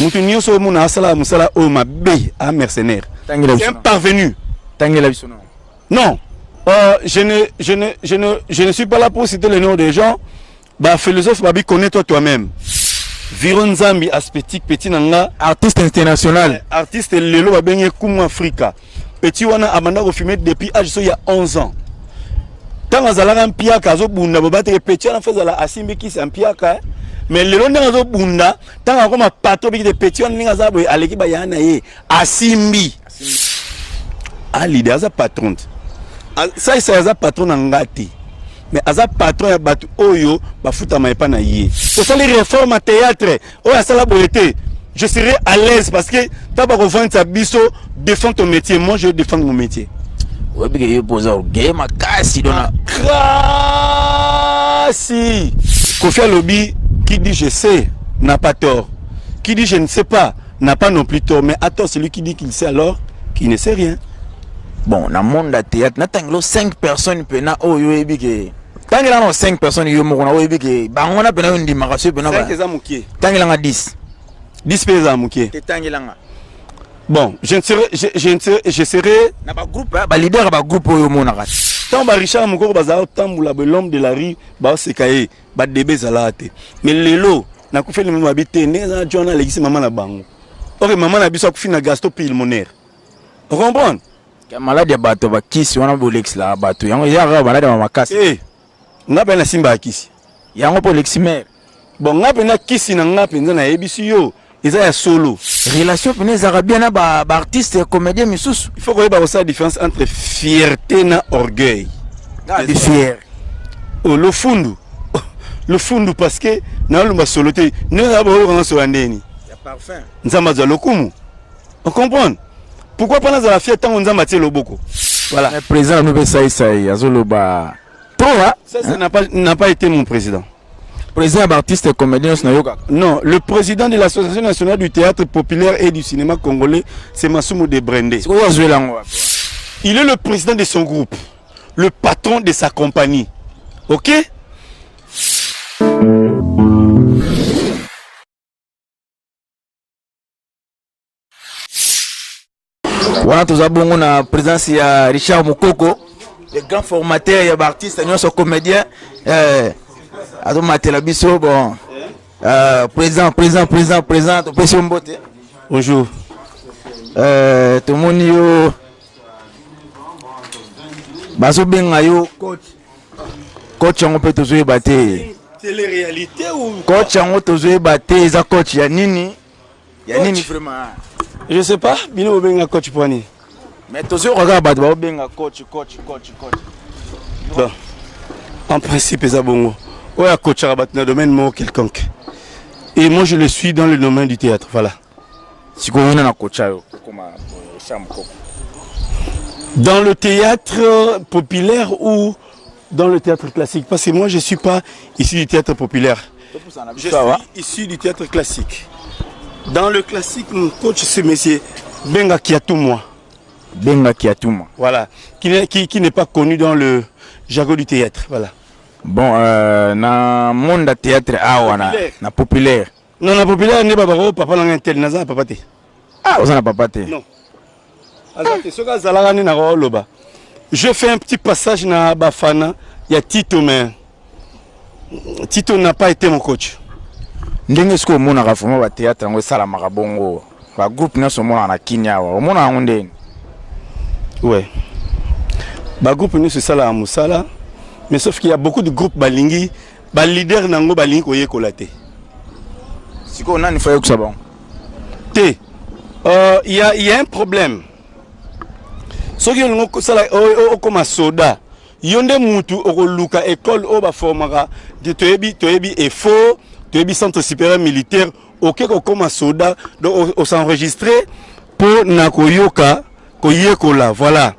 Moto nyonso oyo mona asala mosala oyo mabe, a mercenaire. C'est un parvenu. Tangela biso non. Non. Je ne suis pas là pour citer le nom des gens. Ba philosophe babi connais-toi toi-même. Viro Nzambi aspectique petit nanga artiste international. Artiste lelo babenge Kumu Afrika. Petit wana abanda ko fumer depuis âge so ya 11 ans. Ntango azalaka mpiaka azobunda bobateke petit wana fo ezala asimbi kisi ya mpiaka, mais lelo ndenge azobunda, ntango akoma patron biki te, petit wana ndenge aza boye aleki baya na ye asimbi alide aza patron te. Saisai aza patron na nga te, mais aza patron ya bato oyo bafutama epa na ye. Tosali réforme ya théâtre oyo asala boye te, je serai à l'aise parce que ntango bakovandisa biso défends ton métier, moi je vais défendre mon métier. Oyebi ke yo mpo oza orgueil makasi dona. Krasi Kofi alobi: qui dit je sais n'a pas tort, qui dit je ne sais pas n'a pas non plus tort, mais à tort celui qui dit qu'il sait alors qu'il ne sait rien. Bon, na monde ya théâtre, natangelo 5 personnes mpena oyo oyebi ke tangela na 5 personnes yo moko na oyebi ke bango wana mpena oyo ndimaka so mpena. Eza mokie. Tangelanga 10. 10 mpe eza mokie. Te, tangelanga. Bon, je ne serai je, je ne serai je serai na bagroupe, baleader ya bagroupe oyo omonaka. Ntango baRichard Mokoko bazala kotambola boye, l'homme de la rue, baoseka ye, badebe ezalaka te. Mais lelo nakufeli mama babi te ndenge eza na wana alekisi mama na bango. Ok, mama na biso akufi na gastro pulmonaire, ocomprendre? Maladi ya bato bakisi wana bolekiselaka bato yango eza kaka maladi ya makasi. Eh, nga mpe nasimbaka kisi. Yango mpo olekisi mare. Bon, nga mpenza kisi na nga mpenza nayebisi yo eza ya solo. Relation mpena ezalaka bien na baartiste comédien misusu? Il faut koyeba kosala différence entre fierté na orgueil. De fier. Oh, lofundu, lofundu, parce que naolumba solo te ndenge eza boyokanga solo ya ndeni. Ya parfum. Nzambe azwa lokumu, ocomprendre pourquoi mpo nazala fier ntango Nzambe atie loboko? Voilà. Mais président na mpe Saisai azoloba trop, hein? Ça n'a pas été mon président. Président ya baartiste comédien nyonso nayokaka. Non, le président de l'Association nationale du théâtre populaire et du cinéma congolais, c'est Masumu de Brende. Sikoyo azwela yango wapi? Il est le président de son groupe, le patron de sa compagnie, ok. Wana toza bongo na présence ya Richard Mokoko, le grand formateur ya baartiste nyonso comédien, azomatela biso. Bon, président, président, président, président, topesi yo mbote. Bonjour. Tomoni yo bazobenga yo coach. Coach yango mpe tozoyeba te. Télé-réalité ou Coach yango tozoyeba te eza coach ya nini, ya nini vraiment? Je sais pas, bino bobenga coach po nini? Mais tozoyoka kaka bato baobenga coach, coach, coach, coach. Bon, en principe eza bongo oyo akochaka bato na domaine moko quelconque, et moi je le suis dans le domaine du théâtre, voilà. Sikoyo wana na coach yo okoma Richard Mokoko? Dans le théâtre populaire ou dans le théâtre classique? Parce que moi je suis pas issu du théâtre populaire, je suis issu du théâtre classique. Dans le classique, mon coach, c'est monsieur Benga Kiatumwa. Benga Kiatuma. Voilà, qui n'est pas connu dans le jargon du théâtre, voilà. Bon, na monde ya théâtre awa na populaire. Non, na populaire nde babako papa nanga intel, naza na papa te. Ah, oza na papa te? Non, aza te. Soki azalaka nde nakoloba. Je fais un petit passage na Bafana ya Tito, mais Tito n'a pas été mon coach. Ndenge soki omonaka vraiment bathéâtre yango esalamaka bongo, bagroupe nyonso omonaka na Kini awa, omona yango ndeni? Ouais, bagroupe nyonso esalaka mosala, mais sauf qu'il y a beaucoup de groupes balingi baleader nango balingi koyekola te. Sikoyo nani fa yokisa bango? Te, il y a un problème. Soki olingi kosala okóma soda, yo nde mutu okoluka école oyo baformaka. Toyebi efo, toyebi Centre supérieur militaire, oke kokóma soda, donc os'enregistre mpo na koyoka koyekola, voilà.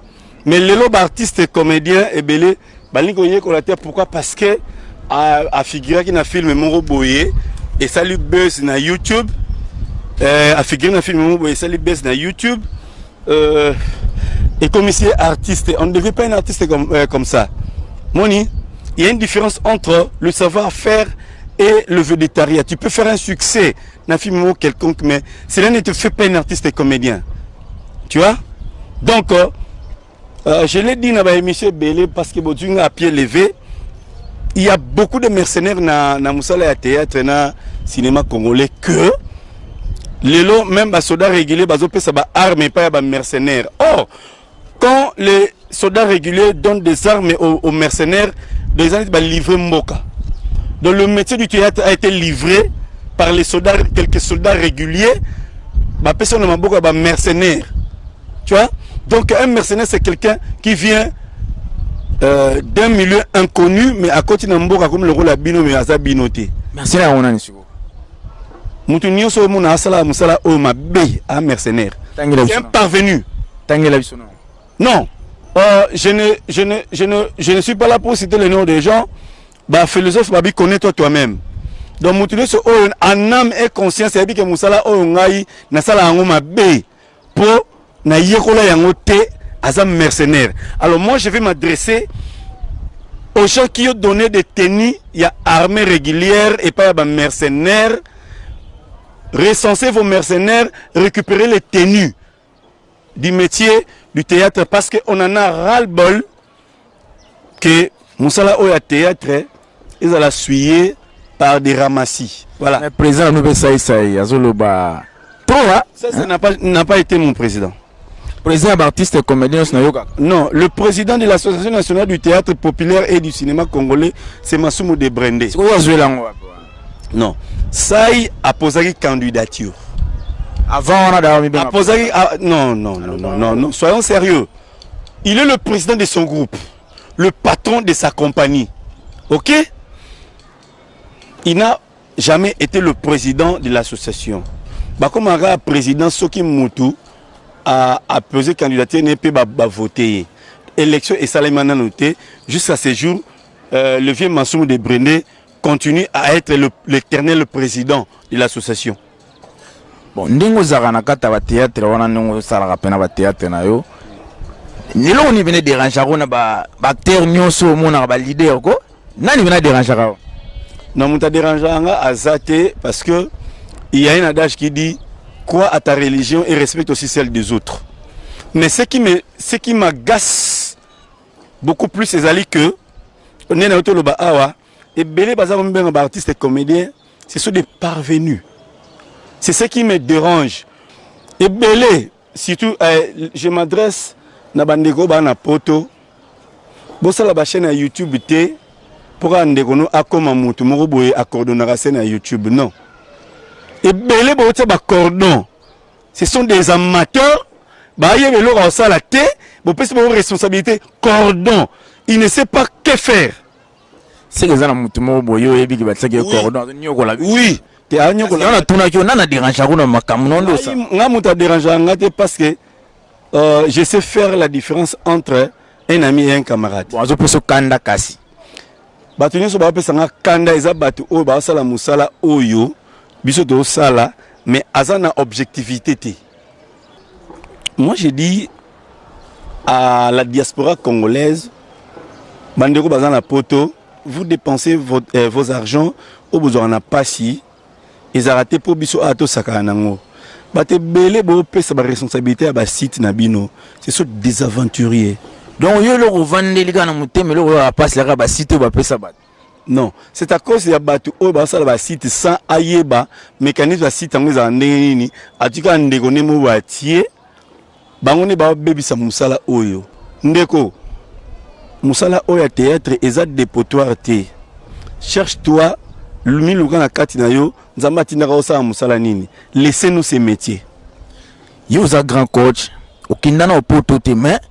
Mais lelo baartiste comédien ebele balingi koyekola te. Pourquoi? Parce que afiguraki na film moko boye esali buzz na YouTube, afigure na film moko boye esali buzz na YouTube, ekomisi ye artiste. On ne devait pas un artiste comme ça. Moni, il y a une différence entre le savoir-faire. et le vedettariat. Tu peux faire un succès na film moko quelconque, mais cela ne te fait pas un artiste et comédien. Tu vois? Donc, je l'ai dit dans ma émission ebele parce que bozwi nga à pied levé. Il y a beaucoup de mercenaires na mosala ya théâtre na cinéma congolais que lelo même ba soldats réguliers bazopesa ba armes epai ya ba mercenaires. Or, quand les soldats réguliers donnent des armes aux mercenaires, des armes ba livrer mboka. Donc le métier du théâtre a été livré par les soldats, quelques soldats réguliers, bapesa na maboko ya ba mercenaires. Tu vois? Donc un mercenaire, c'est quelqu'un qui vient d'un milieu inconnu, mais à côté na mboka comme le rôle ya bino, mais aza bino te. Mercenaire yango nani sikoyo? Mutu nyonso oyo mona asala mosala oyo mabe, a mercenaire. Tangela C'est biso un na. Parvenu. Tangela biso na. Non, je ne suis pas là pour citer le nom des gens. Ba philosophe babi: connais-toi toi-même. Donc mutu nyonso oyo en âme et conscience ayebi ke mosala oyo ngai nasala yango mabe mpo nayekola yango te, aza mercenaire. Alors moi, je vais m'adresser aux gens qui ont donné des tenues ya armée régulière et pas ya ba mercenaires. Recensez vos mercenaires, récupérez les tenues du métier du théâtre, parce qu'on en a ras-le-bol que mosala oyo ya théâtre ezala souillé par des ramassis. Voilà. Mais président na mpe saisai azoloba trop, hein? Ça n'a pas été mon président. Président ya baartiste comédien nyonso nayokaka. Non, le président de l'Association nationale du théâtre populaire et du cinéma congolais, c'est Masumu de Brende. Sikoyo azwela yango wapi? Non. Sai aposaki candidature. Avant wana dawa mibenga. Aposaki, ah, non, non, non, non, non, non, soyons sérieux. Il est le président de son groupe, le patron de sa compagnie. Ok? Il n'a jamais été le président de l'association. Bakomaka président soki mutu a posé candidature ne peut ba voter. Élection esalema nanu te. Jusqu'à ce jour, le vieux Mansour de Brené continue à être l'éternel président de l'association. Bon, ndenge ozalaka na kati ya bathéâtre wana, ndenge osalaka mpe na bathéâtre na yo, eloko nini pene dérangeaka na baacteur nyonso omonaka, baleader ko, nani pene adérangeaka yo? Non, moto adérangeaka nga aza te, parce que il y a un adage qui dit: crois à ta religion et respecte aussi celle des autres. Mais ce qui m'agace beaucoup plus, ezali que nde na yo toloba awa, ebele baza komibenga baartiste comédien, ce sont des parvenus. C'est ce qui me dérange. Ebele, surtout je m'adresse na bandeko baa na Poto, bosala bachaîne ya YouTube te mpo kaka ndeko no akóma motu moko boye acoordonnaka chaîne ya YouTube. Non, ebele botia bacordon, ce sont des amateurs, bayeba eloko akosala te, bopesi bango responsabilité cordon, il ne sait pas que faire. Seke eza na motu moko boye oyebiki batiaki ye cordon, azoniokola? Oui, te, anyokola. Yango natunaki yo, nani adérangeaka na makambo no nde osala? Nga moto adérangeaka nga te, parce que je sais faire la différence entre un ami et un camarade. Bon, azopesa okanda kasi. Bato nyonso baopesa nga kanda eza bato oyo baosala mosala oyo biso tozosala, mais aza na objectivité te. Moi, je dis à la diaspora congolaise, bandeko baza na Poto, vous dépensez vos argent oyo bozwaka na pasi, ezalaka te mpo biso awa tosakana nango. Bato ebele bopesa baresponsabilité ya basite na bino, ce sont des aventuriers. Donc yo eloko ovandeli kaka na motema, eloko oyo apasi kaka basite oyo bapesa bato? Non, c'est à cause ya bato oyo basala basite sans ayeba mécanisme ya site yango ezala ndenge nini, atika ndeko nde mo batie bango nde babebisa mosala oyo. Ndeko, mosala oyo ya théâtre eza dépotoir te. Cherche toi, miluka na kati na yo, Nzambe atindaka osala mosala nini. Laissez nous ces métiers. Yo oza grand coach, okenda na opoto te, mais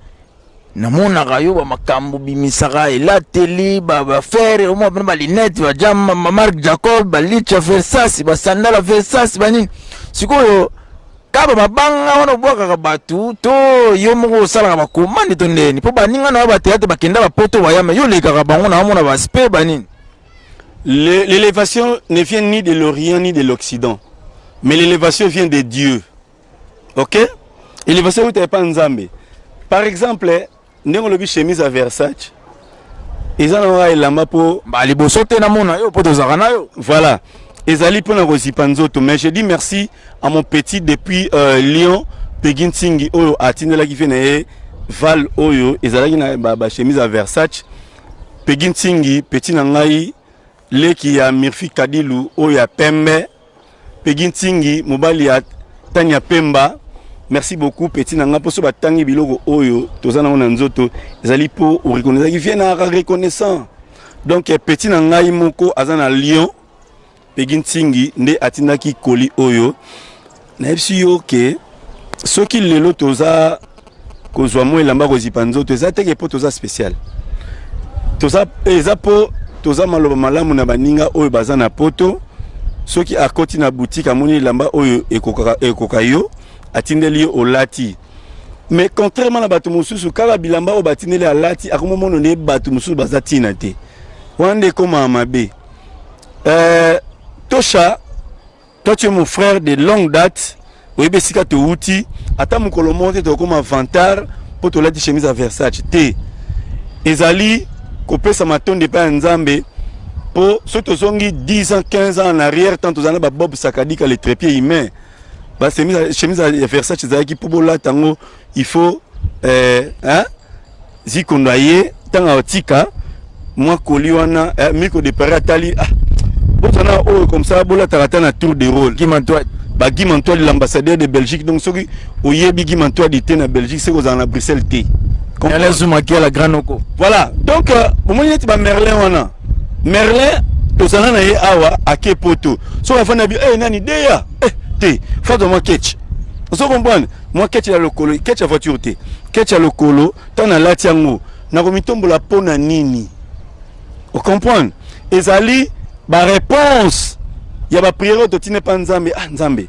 namonaka yo bamakambo bimisaka, elateli, bafere omona pena, balinete baja Marc Jacob, balicha Versace, basandala Versace, banini. Sikoyo kaka bamabanga wana obwakaka bato to yo moko osalaka bakomande to ndeni? Mpo baninga na yo bathéâtre bakenda bapoto bayama, yo olekaka bango na omona baspe banini. L'élévation ne vient ni de l'Orient ni de l'Occident, mais l'élévation vient de Dieu. Ok? Élévation, vous pas Nzambe. Par exemple, ndenge olobi chemise à Versace, Eza na kaka elamba mpo ba liboso te namona yo mpo tozalaka na yo. Voilà, ezali mpona kozipa nzoto. Mais je dis merci à mon petit depuis Lyon, Peggy Ntingi, oyo atindelaki mpe na ye val oyo ezalaki na bachemise ba ya Versace. Peggy Ntingi, petit na ngai, leki ya Mirfi Kadilu oyo ya pembe. Peggy Ntingi, mobali ya Tania Pemba, merci beaucoup petit na ngai. Mpo so batangi biloko oyo toza nango na nzoto, ezali mpo oreconnaissaki vie na reconnaissant. Donc petit na ngai moko aza na Lyon, Peggy Ntingi, nde atindaki koli oyo. Nayebisi yo ke soki lelo toza kozwa mwa elamba kozipa nzoto, eza teke mpo toza spécial, toza eza mpo toza maloba malamu na baninga oyo baza na poto. Soki akoti na boutique, amoni elamba oyo ekoka, ekoka yo, atindeli yo, olati. Mais contrairement na bato mosusu, kaka bilamba oyo batindeli, alati, akomomono nde bato mosusu baza ntina te. Wana nde ekomaka mabe. Tosha, toi tu es mon frère de longue date, oyebi esika towuti. Ata mokolo moko te tokokoma vantard mpo tolati chemise ya Versace te. Ezali kopesa matondo epai ya Nzambe, mpo soki tozongi 10 ans, 15 ans en arrière, tant tozala na babob Sakadika, le trépied humain, bachemise ya Versace ezalaki mpo bolata yango, il faut hein? Zikondo aye ntango atika mwa koli wana, miko de Paris atali, ah, bozana oyo comme ça bolataka ata na tour de rôle. Guy Mantoa. Ba Guy Mantoadi, l'ambassadeur de Belgique. Donc soki oyebi Guy Mantoadi te na Belgique, soki ozala na Bruxelles te. Alain Zuma la grand noko. Voilà, donc omoni neti bamerlin wana, Merlin tozala na ye awa, ake poto, soki afandi abi, eh, nani deya, eh, te fazwa mwa ketch, ozo comprendre, mwa ketch ya lokolo, ketch ya voiture te, ketch ya lokolo. Ntango nalati yango, nakomitombola mpo na nini? Ocomprendre, ezali baréponse ya baprière oyo totindi epa Nzambe. Ah Nzambe,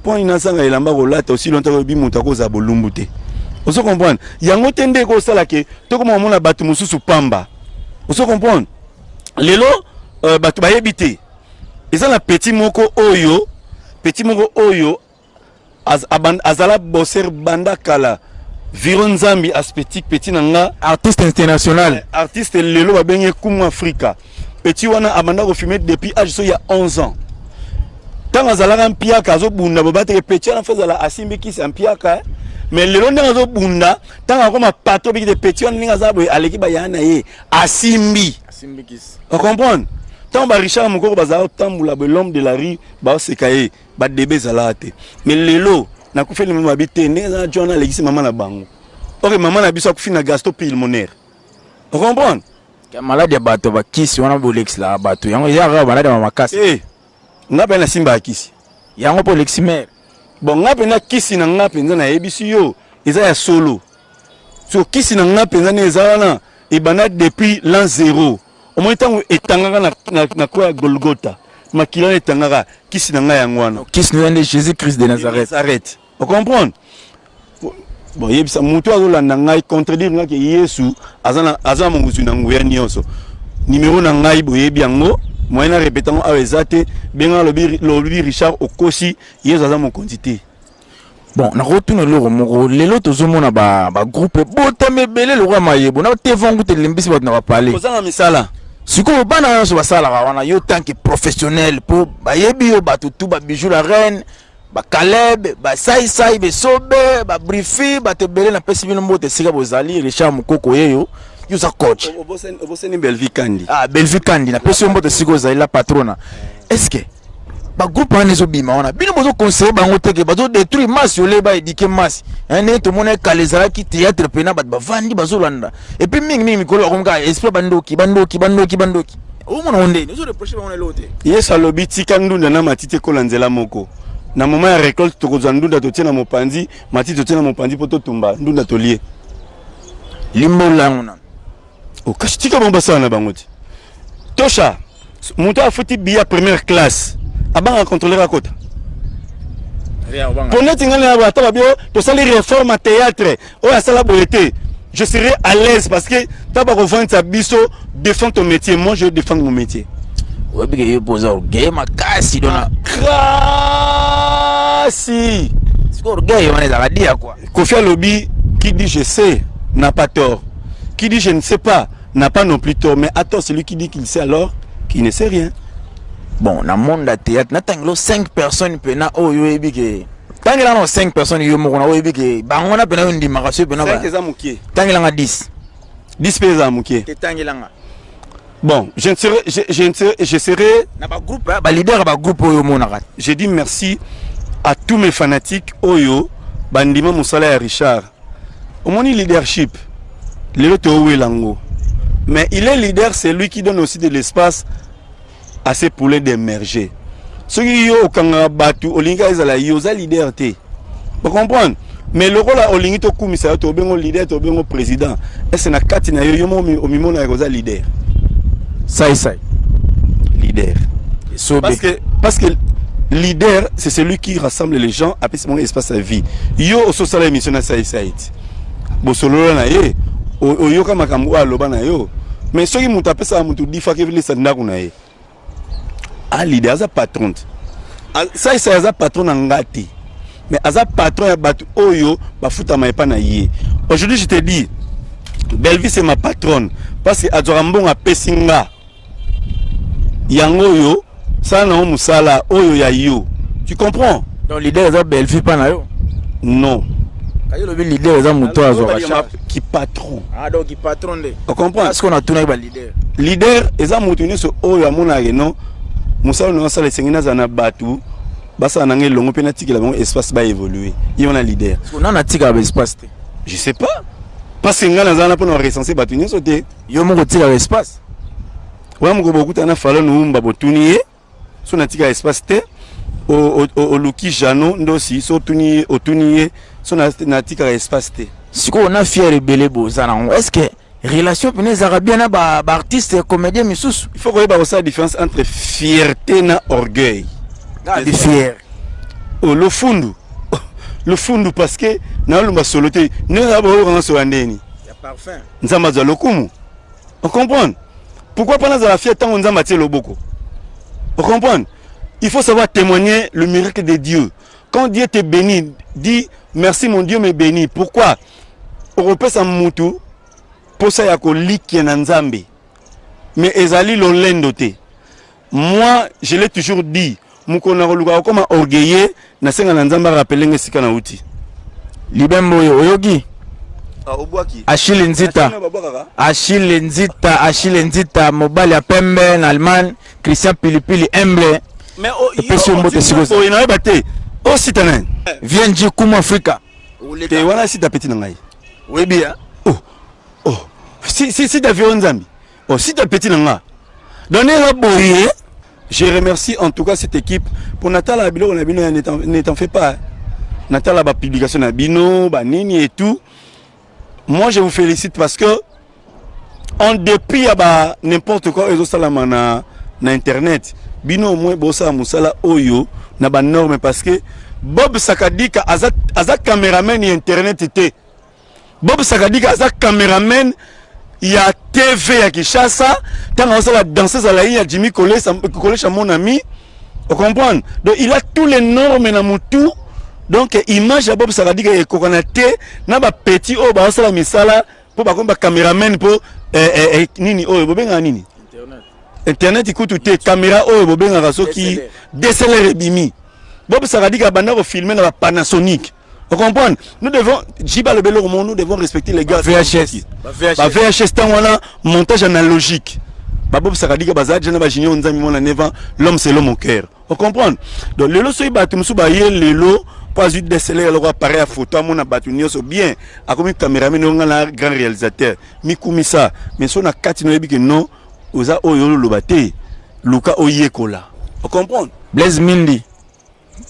mpo nini nazanga elamba kolata aussi longtemps oyebi moto akozala bolumbu te? Ozo comprendre yango te? Nde ekosala ke tokoma komona bato mosusu pamba. Ozo comprendre, lelo bato bayebi te, eza na petit moko oyo, petit moko oyo azala bosser banda kala, Viro Nzambi Aspetique, petit na nga. Artiste international. Artiste lelo babenge Kumu Afrika. Petit wana abanda kofume depuis age so ya 11 ans. Ntango azalaka mpiaka, azobunda, bobateke petit wana fo ezala asimbi kisi ya mpiaka. Mais lelo ndenge azobunda, ntango akoma patron, biki te petit wana ndenge aza boye, aleki bayaya na ye, asimbi. Ocomprendre, ntango ba Richard Mokoko bazala kotambola boye, l'homme de la rue, baoseka ye, badebe ezalaka te. Mais lelo nakufeli mama, babi te ndenge eza na wana, alekisi mama na bango. Ok, mama na biso akufi na gastro pulmonaire, ocomprendre. Maladi ya bato bakisi wana bolekiselaka bato yango, eza kaka maladi ya makasi. Eh, nga mpe nasimbaka kisi. Yango mpo olekisi mare. Bon, nga mpenza kisi na nga mpenza, nayebisi yo, eza ya solo. So kisi na nga mpenza nde eza wana, ebanda depuis l'an zéro. Omoni ntango etangaka na croix ya Golgota, makila wana etangaka, kisi na ngai yango wana. Kisi na nde Jésus Christ de Nazareth. Nazareth, ocomprendre. Bon, yebisa moto azolanda ngai, contredire ngai ke Yesu aza na mongusu na nguya nyonso. Nimero na ngai boyebi yango, moyen na répéter yango awa eza te. Benga, lobi Richard okosi, Yesu aza mokonzi te. Bon, nakotuna eloko moko. Lelo tozomona bagroupe ebotami ebele lokola mayebo na tevangu te, elembisi bato na bapale. Kozanga misala. Sikoyo bana nyonso basalaka wana, yo tant que professionnel, mpo bayebi yo bato tu, babijou la reine, bakaleb, basaisai, besobe, babrifi, bato ebele, napesi bino mbote esika bozali. Richard Mokoko yeyo, yo oza coach. Obosani Belvi Kandi. Ah, Belvi Kandi, napesi yo mbote esika ozali, la patrona. Est ce que bagroupe wana ezobima wana, bino bozoconseille bango te ke bazodétruire masse, ole baéduquer masse? Ndenge tomona ekala ezalaki théâtre mpena bato bavandi bazolanda, et puis mingimingi mikolo bakomi kaka esprit bandoki, bandoki, bandoki, bandoki. Omona ngo ndeni ozoreproche bango na eloko te? Yesu alobi tika ndunda na matiti ekola nzela moko. Na moment ya récolte, tokozwa ndunda totie na mopanzi, matiti totie na mopanzi, mpo totumba ndunda tolie. Limbola yango nano. Kasi tika bango basala na bango te. Tosha, moto afuti billet ya première classe abangaka contrôleur akota po neti ngai na ata babi tosali réforme ya théâtre oyo asala boye te, je serai à l'aise parce que ta bakovandisa biso: défends ton métier. Moi, je vais défendre mon métier. Oyebi ke yo mpo oza orgueil makasi dona. Krasi. Sikoyo orgueil wana ezalaka dia quoi? Kofi alobi: qui dit je sais n'a pas tort, qui dit je ne sais pas. n'a pas non plus tort, mais à tort celui qui dit qu'il sait alors qu'il ne sait rien. Bon, na monde ya théâtre, natangelo 5 personnes mpena oyo oyebi ke, tangela na 5 personnes yo moko na oyebi ke bango wana mpena yo ndimaka so mpena. 5 eza mokie. Tangelanga 10. 10 mpe eza mokie. Te, tangelanga. Bon, je ne serai je ne serai je serai na bagroupe, baleader ya bagroupe oyo omonaka. Je dis merci à tous mes fanatiques oyo bandima mosala ya Richard. Omoni, leadership lelo toowela yango, mais il est leader, c'est lui qui donne aussi de l'espace à ses poulets d'émerger. Soki yo okangaka bato, olingi kaka ezala yo oza leader te, bocomprendre? Mais lokola olingi tokumisa yo, tobengo leader, tobengo président, ese na kati na yo, yo moko omimonaka oza leader? Sai sai. Leader. Esobe. Parce que leader, c'est celui qui rassemble les gens, apesi bango espace ya vie. Yo ososala émission na Sai Sai ti, bosolola na ye, oyoka makambo oyo aloba na yo. Mais soki moto apesaka moto difaki evelisa ndako na ye, a leader aza patron te. Sai Sai aza patron na nga te, mais aza patron ya bato oyo bafutama epa na ye. Aujourd'hui, je te dis, Bellevue, c'est ma patronne, parce que azwaka mbongo, apesi nga yango oyo, sala nango mosala oyo ya yo, tu comprends? Donc leader eza Bellevue mpa na yo? Non. Kayi olobi leader eza moto azwaka charge. Ki patron. Ah, donc patron nde. Ocomprendre? Parce qu'on atunaki baleader. Leader eza moto nyonso oyo amonaka no mosala na asala, esengi nazala na bato basala nanga elongo mpe natikela bango espace baévolue. Ye wana leader. Nana atikaka baespace te? Je sais pas, parce que ngai nazala na mpona recenser bato nyonso te. Yo moko otikaka espace? Wana moko bokutana na Falon Wumba, botuni ye so natika espace te. Oluki Jano Ndosi, so otuni ye, otuni ye so natikaka espace te. Sikoyo na fier ebele boza nango, est ce que relation pene ezalaka bien na baartiste comédien misusu? Il faut koyeba kosala différence entre fierté na orgueil. Bi fier. Oh, lofundu, lofundu, parce que naolumba solo te ndenge na boyokanga solo ya ndeni. Ya parfum. Nzambe azwa lokumu, ocomprendre? Pourquoi mpa nazala fier ntango Nzambe atie loboko? Ocomprendre? Il faut savoir témoigner le miracle de Dieu. Quand Dieu te bénit, dis: merci, mon Dieu me bénit. Pourquoi? Okopesa mutu posa ya kolikia na Nzambe, mais ezali lolendo te. Moi, je l'ai toujours dit, mokolo na koluka kokoma orgueilleux, nasenga na Nzambe arapele nga esika nauti. Libembe oyo oyoki. Obwaki. Achille Nzita, Achille Nzita, Achille Nzita, mobali ya pembe na Allemagne, Christian Pilipili humble. Mais Epesi yo mbote sikoyo. Oyo nayeba te, osita nani? Vienji Kumu Afrika. Te, wana sita peti na ngai. Oyebi ya? Oh, oh. Si, si, sita vio Nzambi. Oh, sita peti na nga, donc ndenge boye. Je remercie en tout cas cette équipe pour natala biloko na bino. Ne t'en fais pas, natala ba publication na bino, banini et tout. Moi, je vous félicite parce que en dépit ya ba n'importe quoi ezosalama na internet, bino au moins bosala mosala oyo na banorme, parce que Bob Sakadika aza cameraman ya internet te. Bob Sakadika aza cameraman ya TV ya Kinshasa. Ntango azosala danseuse alayi ya Jimmy Kolesha, Kolesha mon ami, ocomprendre? Donc il a tous les normes na mutu. Donc image ya Bob Sakadika ekokana te na bapetit oyo bazosala misala mpo bakomi bacameraman mpo nini oyo bobengaka nini, internet kutu te, caméra oyo bobengaka soki DSLR ebimi. Bob Sakadika abanda kofilme na bapanasonic, vous comprenez? Nous devons, Jiba le Belo, nous devons respecter les gars. VHS. Ba VHS, tant wana montage analogique. Ba Bob Sakadika baza déjà ba junior nzami mona neva, l'homme, c'est l'homme au cœur. Vous comprenez? Donc lelo soki bato mosusu baye lelo po azwi DSLR eloko, appareil ya photo, amona bato nyonso bien, akomi cameraman oyo nga na grand réalisateur mikumisa. Mais so na kati noyebi ke non, oza oyo oloba te, luka oyekola. Vous comprenez? Blaise Mindi,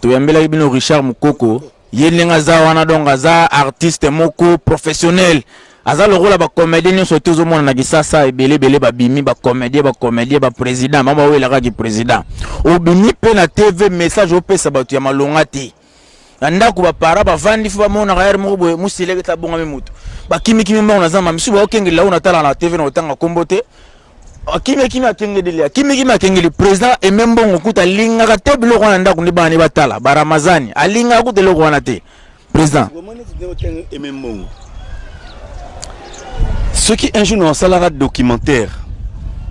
toyambelaki bino Richard Mokoko. Ye ndenge aza wana, donc aza artiste moko professionnel, aza lokola bacomédien nyonso te. Ozomona na Kisasa ebele ebele babimi bacomédien, bacomédien, baprésident, bango bawelaka président. Obimi mpe na TV, message opesa bato ya malonga te. Na ndako bapara bavandi, fo bamonaka yare moko boye mosileke ta bongami moto, bakimikimi mbongo na zamba, misusu baokengelela oyo natala na TV na kotanga kombo te. Akimikimi, akengedeli, akimikimi, akengeli président eme mbongo kuta. Alingaka te biloko wana ndako nde bana ne batala baramazani, alingaka kuta eloko wana te président. Eme mbongo. Soki un jour nasalaka documentaire,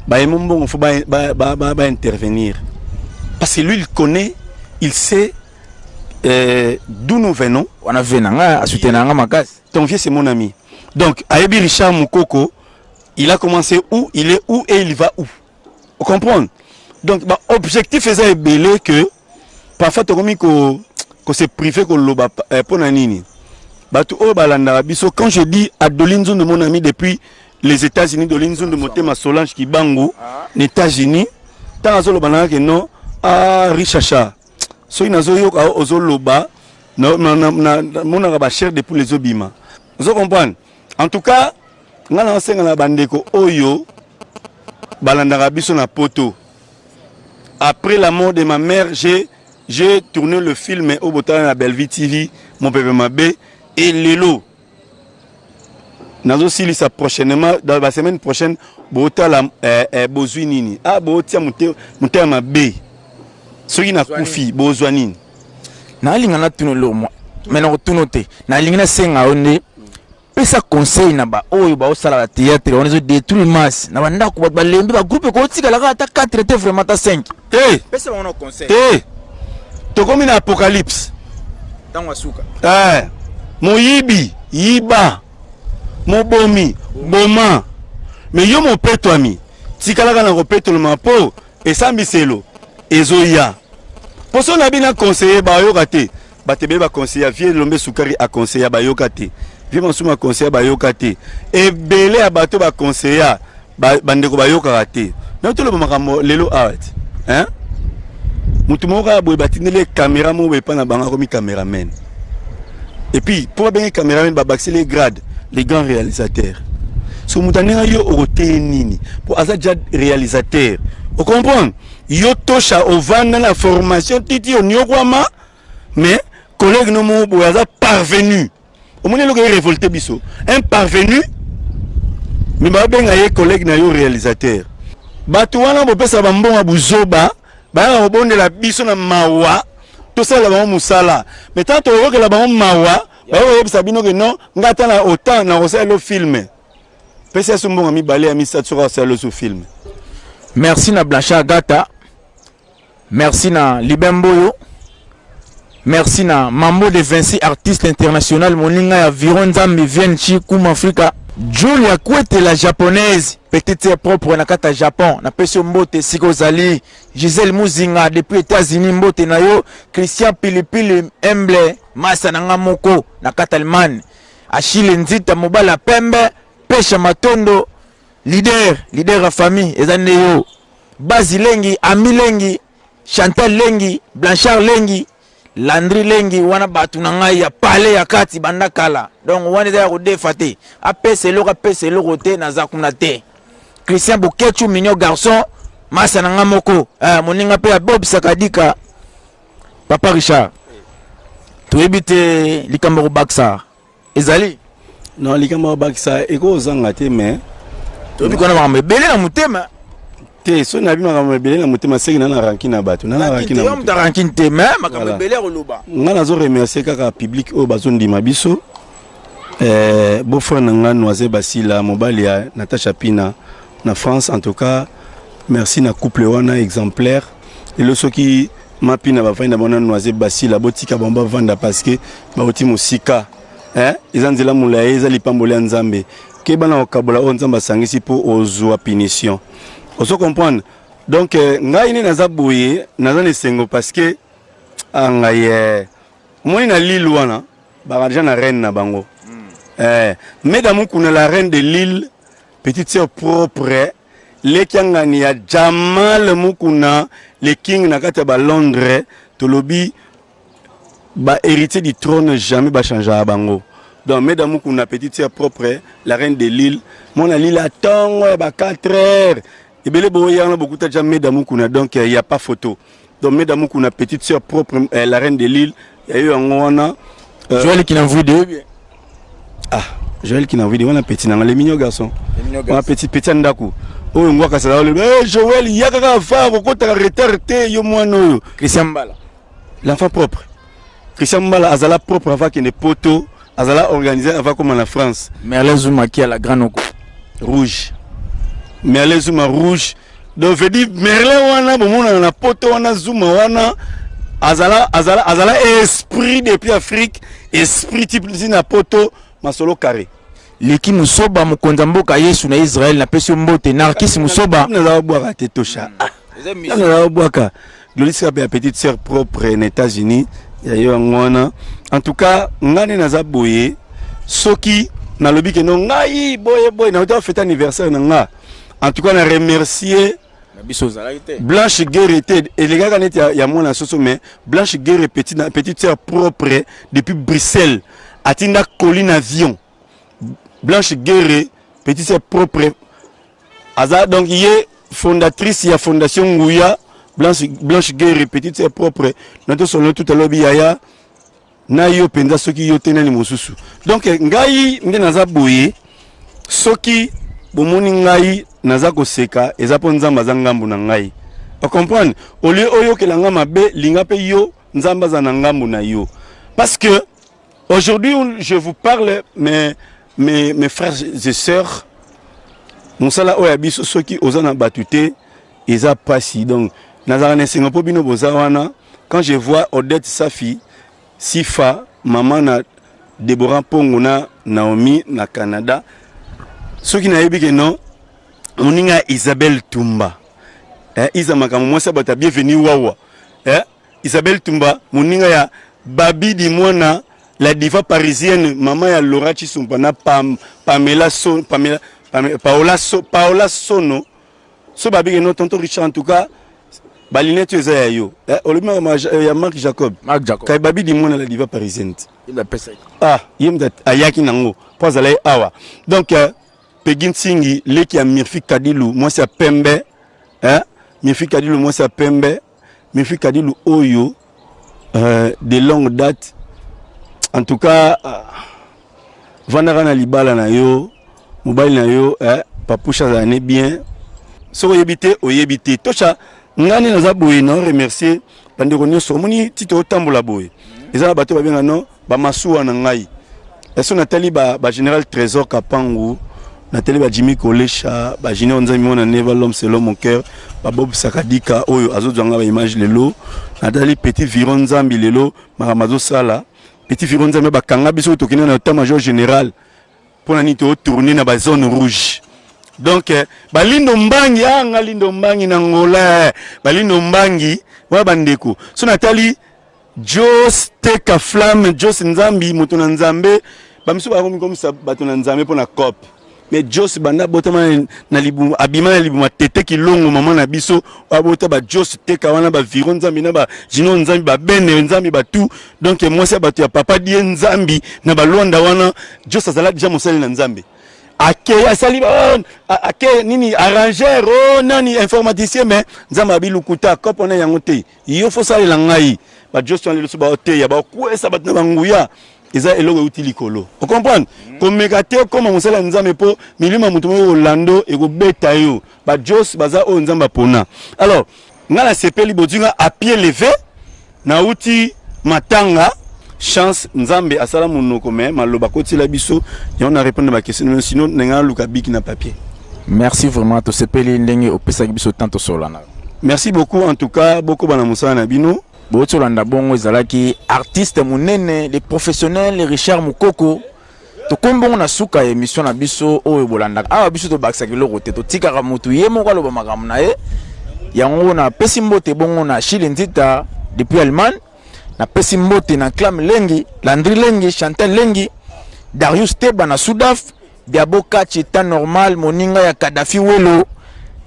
bayemo mbongo, faut ba intervenir parce que lui, il connaît, il sait d'où nous venons. Wana vieux na nga asoutenanga nga makasi. Ton vieux, c'est mon ami. Donc ayebi Richard Mukoko, il a commencé où, il est où et il va où. Vous comprenez? Donc ba objectif eza ebele que parfois tokomi ko se priver koloba. Mpo na nini? Bato oyo balandaka biso, quand je dis Adoli Nzundu, mon ami depuis les États-Unis, Doli Nzundu, motema Solange Kibangu na États-Unis, ntango azoloba nanga ke non, ah, Richacha, soki nazoyoka ozoloba, namonaka bachair de poule ezobima. Ozo comprendre? En tout cas, ngai naosenga na bandeko oyo balandaka biso na poto. Après la mort de ma mère, j'ai tourné le film oyo botala na Bellevue TV, Mon Pepe Mabe. Et lelo nazosilisa prochainement, dans la semaine prochaine botala. Bozwi nini? Ah, botia motema mabe, soki nakufi bozwa nini? Nalinga natuna eloko mwa, me nakotuna te. Nalingi nasenga yo nde pesa conseil na baoyo baosala bathéâtre wana, ezodétruire masse na bandako. Bato balembi bagroupe, ekotikala kaka ata 4 te, vraiment ata 5. Te. Pesa bango na conseil. Te, tokomi na apocalypse. Ntango asuka. Moyibi yiba, mobomi boma, me yo mopetwami tikalaka na kopetolama, mpo esambiselo ezoya. Mpo so na bino conseiller, bayoka te. Bato ebele baconseiller, vieux Lombe Sukari aconseiller, bayoka te. Vieux Masumu aconseiller, bayoka te. Ebele ya bato baconseiller, bandeko bayokaka te. Na toloba makambo lelo awa ti, hein? Motu moko kaka boye batindeli ye caméra moko boye epai na bango, akomi caméraman. Et puis mpo babenge caméraman, babakiseli ye grade, les grands réalisateurs. So moto andenge yo okoteye nini mpo aza déjà réalisateur? Ocomprendre? Yo tosha ovanda na formation titi oniokwama, mais collègue no moko boye aza parvenu. Omoni eloko erévolte biso? Un parvenu, mais babenga ye collègue na yo réalisateur. Bato wana bopesa bambongo ya buzoba, bayaka kobondela biso na mawa, tosalela bango mosala. Mais ntango tokoyokela bango mawa, bakoyebisa bino ke non, nga ata na autant na kosalela film, pesa yesu mbongo mibale ya misato, soki akosalela so film. Merci na Blanchard Gata, merci na Libin Mboyo, merci na Mambo de Vinci, artiste international, moninga ya Viron Nzambi Vienchi Kuma Afrika, Julia Kwete la japonaise, petite sœur propre na kata Japon, napesi yo mbote esika ozali. Gisèle Muzinga depuis États-Unis, mbote na yo. Christian Pilipili Emble, masa na nga moko na kata Allemagne. Achille Nzita, mobali ya pembe, Pesha Matondo, leader, leader ya famille eza nde yo. Bazi Lengi, Ami Lengi, Chantal Lengi, Blanchard Lengi, Landry Lengi, wana bato na ngai ya pale ya kati banda kala. Donc wana eza ya kodefa te, apesa eloko, apesa eloko te, naza kuna te. Christian Bokechu, mignon garçon, masa na nga moko, moninga mpe ya Bob Sakadika. Papa Richard, toyebi te likambo ya kobakisa ezali? Non, likambo ya kobakisa ekozanga te, mais toyebi kona makambo ebele na motema. Te, so nayebi makambo ebele na motema, seki na na rancune na bato, na na rancune na moto, rancune te, mais makambo ebele ya koloba. Nga nazo remercier kaka public oyo bazondima biso. Beau-frère na nga Noise Basila, mobali ya Natacha Pina na France, en tout cas merci na couple wana exemplaire. Lelo soki Mapina bafandi na bango na Noise Basila, botika bango bavanda parce que bauti mosika, eh? Eza nzela molai, eza lipamboli ya Nzambe. Keba na kokabola oyo Nzambe asangisi mpo ozwa punition. Ozo comprendre? Donc ngai nde naza boye, naza na esengo parce que ah, ngai omoni na Lille wana baka déjà na reine na bango, Meda Mukuna, la reine de Lille, petite sœur propre, leki angani ya Jamal Mukuna, le king na kati ya balondres. Tolobi bahéritier du trône, jamais bachangeaka bango. Donc Meda Mukuna, petite sœur propre, la reine de Lille, mona Lille atongo ya ba 4 heures ebele boyanga bokuta déjà Meda Mukuna. Donc il y a pas photo. Donc Meda Mukuna, petite sœur propre, la reine de Lille, ya yo yango wana. Joël Kinamvoude bien. Ah, Joël Kinamvoude wana petit nanga, le mignon garçon wana, petit petit ya ndako oyo ngwaka sala olobi, hey, Joël, ya kaka fa kokotaka retard te, yo mwana oyo. Christian Mbala. L'enfant propre Christian Mbala, azala propre avant akende poto, azala organisé avant koma na France. Merlin Zuma qui a la grande oko. Rouge, Merlin Zuma rouge. Donc veut dire Merlin wana bomonana na poto wana, Zuma wana azala azala azala esprit depuis Afrique, esprit type na poto, masolo carré. Leki Musoba, mokonzi ya mboka Yesu na Israel, napesi yo mbote. Narkis Musoba. Nazala bwaka te, tosha nazala bwaka. Glodisika mpe ya petite sœur propre na États-Unis ya yo, yango wana. En tout cas, ngai nde naza boye. Soki nalobi ke no ngai boye boye, nauti afete anniversaire na nga. En tout cas, na remercier na biso ozalaki te. Blanche Guerre te, elekaka neti ya mwana soso, mais Blanche Guerre, petite sœur propre depuis Bruxelles, atinda colis avion. Blanche Guerre, petite sœur propre, aza donc ye fondatrice ya fondation Nguya. Blanche Guerre, petite sœur propre, na tosolola tout alobi yaya na yo mpenza, soki yo te, nani mosusu? Donc ngai nde naza boye. Soki bomoni ngai naza koseka, eza mpo Nzambe aza ngambu na ngai. Ocomprendre? Au lieu oyokela nga mabe, linga mpe yo Nzambe aza na ngambu na yo, parce que aujourd'hui je vous parle, mes frères et sœurs, mosala oyo ya biso, soki oza na bato te, eza pasi. Donc nazalaka na esengo mpo bino boza wana. Quand je vois Odette Safi Sifa, mama na Deborah Mpongo na Naomi na Canada, soki nayebi ke non, moninga ya Isabelle Tumba, eh, Isa makambo mwasi ya bato ya bienvenu wawa, eh, Isabelle Tumba, moninga ya Babidi mwana la diva parisienne, mama ya Laura Chisumpa na Pam, Pamela, so, Pamela, Pamela, Paola, so, Paola Sono. So babiki no tonton Richard, en tout cas balinete oyo eza ya yo, eh, olobi makambo ya Marc Jacob. Marc Jacob. Kai Babidi mwana la diva parisienne te. Ye apesaki. Ah, ye moto ayaki nango mpo azala ye awa. Donc Pegi Ntingi, leki ya Mirfi Kadilu, mwasi ya pembe, eh? Mirfi Kadilu, mwasi ya pembe, Mirfi Kadilu oyo de longue date. En tout cas, vandaka na libala na yo, mobali na yo, papusha azala ne bien. Soki oyebi te, oyebi te. Tosha, ngai nde naza boye. Na remercier bandeko nyonso. Omoni ti totambola boye, eza na bato babenga no bamasuwa na ngai. Eso natali bagénéral Trésor Kapangu, natali bajimi Kolesha, bajunior Nzambi mwana neva, l'homme selon mon cœur, babob Sakadika oyo azozwa nga baimage lelo. Natali petit Viron Nzambi, lelo makambo azosala petit Viron Nzambi. Bakanga biso, tokende na état major général mpona nini? Totourne na bazone rouge. Donc balindo mbangi anga lindo mbangi na Ngola, balindo mbangi wana bandeko. So natali Jos Teka Flamme, Jos Nzambi, moto na Nzambe. Bamisu bakomi komisa bato na Nzambe mpo na cope, mais Jos banda abotama na libumu, abima na libumu tete Kilongo, mama na biso abota ba Jos Teka wana, baviro Nzambi na bajino Nzambi, babene Nzambi, batu. Donc mwasi ya bato ya papa die Nzambi na balwanda wana, Jos azala deja mosali na Nzambe. Ake asali ake nini, arrangeur o nani, informaticien, mais Nzambe abi lukuta kope wana yango te, yo fo salela ngai. Bajos wana lelo so baoteya, bakwesa bato na banguya, eza eloko euti likolo. Ocomprendre? Komeka te okóma mosala ya Nzambe mpo milimo ya moto moko kolando ekobeta yo. Bajos baza oyo Nzambe apona. Alors ngai nasepeli bozwi nga à pied levé, nauti matanga. Chance, Nzambe asala monoko me maloba kotila biso yango na répondre na baquestion, sinon ndenge naluka biki na papier. Merci vraiment, tosepeli ndenge opesaki biso temps tosolola na. Merci beaucoup. En tout cas, bokoba na mosala na bino. Bouti olanda bongo, ezalaki artiste monene, le professionnel Richard Mokoko. Tokomi bongo na suka ya émission na biso oyo bolandaka awa. Biso tobakisaka eloko te, totikaka motu ye moko aloba makambo na ye. Yango napesi mbote bongo na Chile Nzita depuis Allemagne, napesi mbote na Clam Lengi, Landry Lengi, Chantal Lengi, Darius Teba na Sudaf, Diabo Kachi, temps normal, moninga ya Kadafi Welo,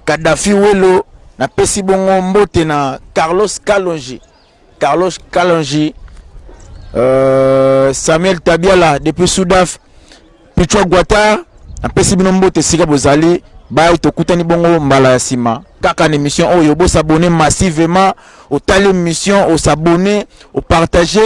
Kadafi Welo. Napesi bongo mbote na Carlos Kalonji, Carlos Kalonji, Samuel Tabiala depuis Sudaf, Pichwa Guatar. Napesi bino mbote esika bozali. Bai, tokutani bongo mbala ya nsima kaka na émission oyo. Bosabone massivement, otali émission, osabone, opartage.